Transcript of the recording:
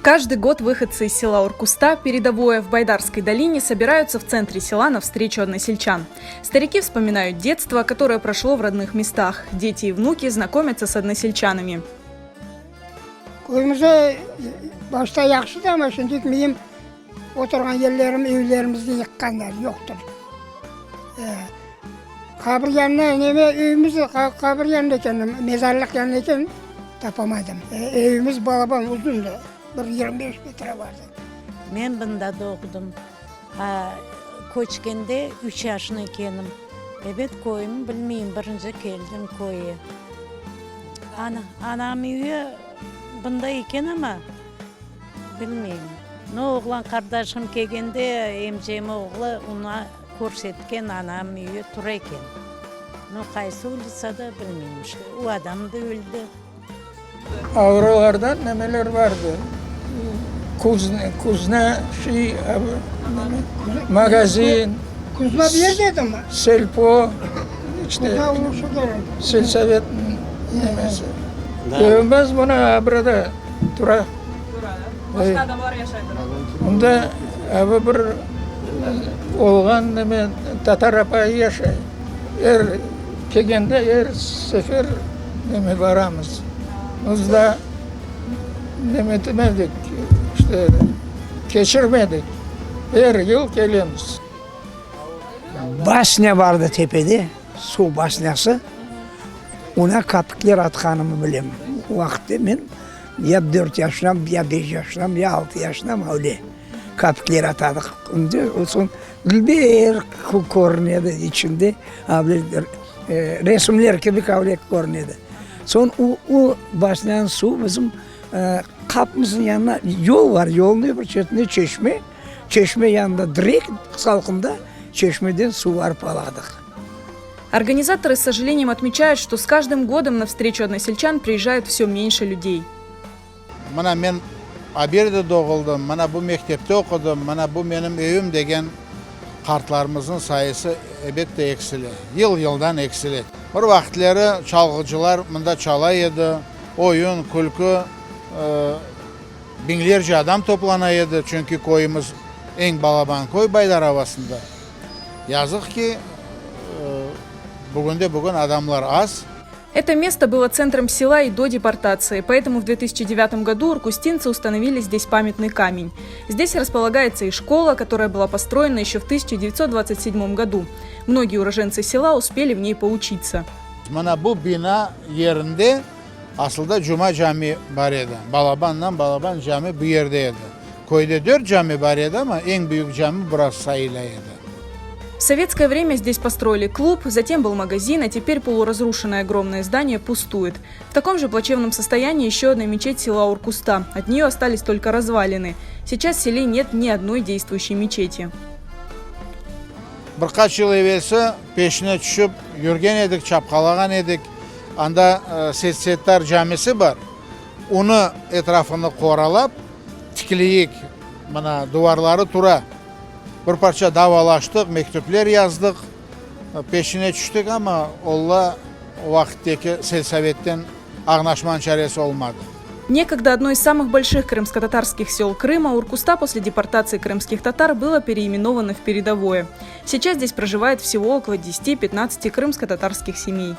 Каждый год выходцы из села Уркуста, передовое в Байдарской долине, собираются в центре села на встречу односельчан. Старики вспоминают детство, которое прошло в родных местах. Дети и внуки знакомятся с односельчанами. Köyümizde başta yahşı da, amma şimdik miyim oturğan yerlerim, evlerimizni yıqqanlar, yoqtır. Qabir yanına neme evimiz qabir yanında eken, mezarlıq yanında eken, tapamadım. Evimiz balaban, uzundı, bir 25 metre bardı. Men bında doğdım. Köçkende üç yaşında ekenim. Ebet, köyümi bilmeyim, birinci keldim köye. Anam üyi bında eken amma, bilmeyim. No, oğlan qardaşım kelgende, emcem oğlu oña körsetken, anam üyi tura eken. No, qaysı ulitsada, bilmeyim işte. O adam da öldi. Avrolarda nemeler vardı, kuzne, şey, magazin, Kuzma bir yerde edimi? Selpo, işte, selsovet nemesi. Evimiz mına burada tura. Başqa adamlar yaşaydır. Mında bir olğan neme, tatar apayı yaşay. Er kelgende, er sefer neme baramız. Biz da neme etmedik, işte, keçirmedik. Er yıl kelemiz. Basnya bardı tepede, suv basnyası, ona kapikler atqanımı bilem. O vaqıtte men ya dört yaşındam, ya beş yaşındam, ya altı yaşındam, öyle kapikler atadıq. Soñ dülber körünedi içinde, resimler kibi avle körünedi. Soñ o basnyanıñ suvu bizim qapımıznıñ yanına yol bar, yolnıñ bir çetinde çeşme, çeşme yanında direk salqında çeşmeden suv arpaladıq. Organizatorы с сожалением отмечают, что с каждым годом на встречу односельчан приезжают все меньше людей. Mına men Abirde doğuldım, mına bu mektepte oqudım, mına bu menim evim degen qartlarımıznıñ sayısı ebette eksile, yıl-yıldan eksile. Bir vaqıtleri çalğıcılar mında çala edi, oyun, külkü, biñlerce adam toplana edi, çünki köyümiz eñ balaban köy Baydar Avasında. Yazıq ki, bugünde-bugün adamlar az. Это место было центром села и до депортации, поэтому в 2009 году уркустинцы установили здесь памятный камень. Здесь располагается и школа, которая была построена еще в 1927 году. Многие уроженцы села успели в ней поучиться. Mına bu bina yerinde asılda Cuma cami bar edi. Balabandan balaban cami bu yerde edi. Köyde dört cami bar edi, amma eñ büyük cami burası sayıla edi. В советское время здесь построили клуб, затем был магазин, а теперь полуразрушенное огромное здание пустует. В таком же плачевном состоянии еще одна мечеть села Уркуста. От нее остались только развалины. Сейчас в селе нет ни одной действующей мечети. Bir qaç yıl evelsi peşine tüşip yürgen edik, çapqalağan edik. Anda Seit-Settar camisi bar. Onı etrafını qoralap tikleyik, mına duvarları tura. Bir parça davalaştıq, mektüpler yazdıq, peşine tüştik, amma Alla o vaqıtteki selsovetten añlaşmanıñ çaresi olmadı. Некогда одно из самых больших крымско-татарских сел Крыма, Уркуста после депортации крымских татар было переименовано в Передовое. Сейчас здесь проживает всего около 10-15 крымско-татарских семей.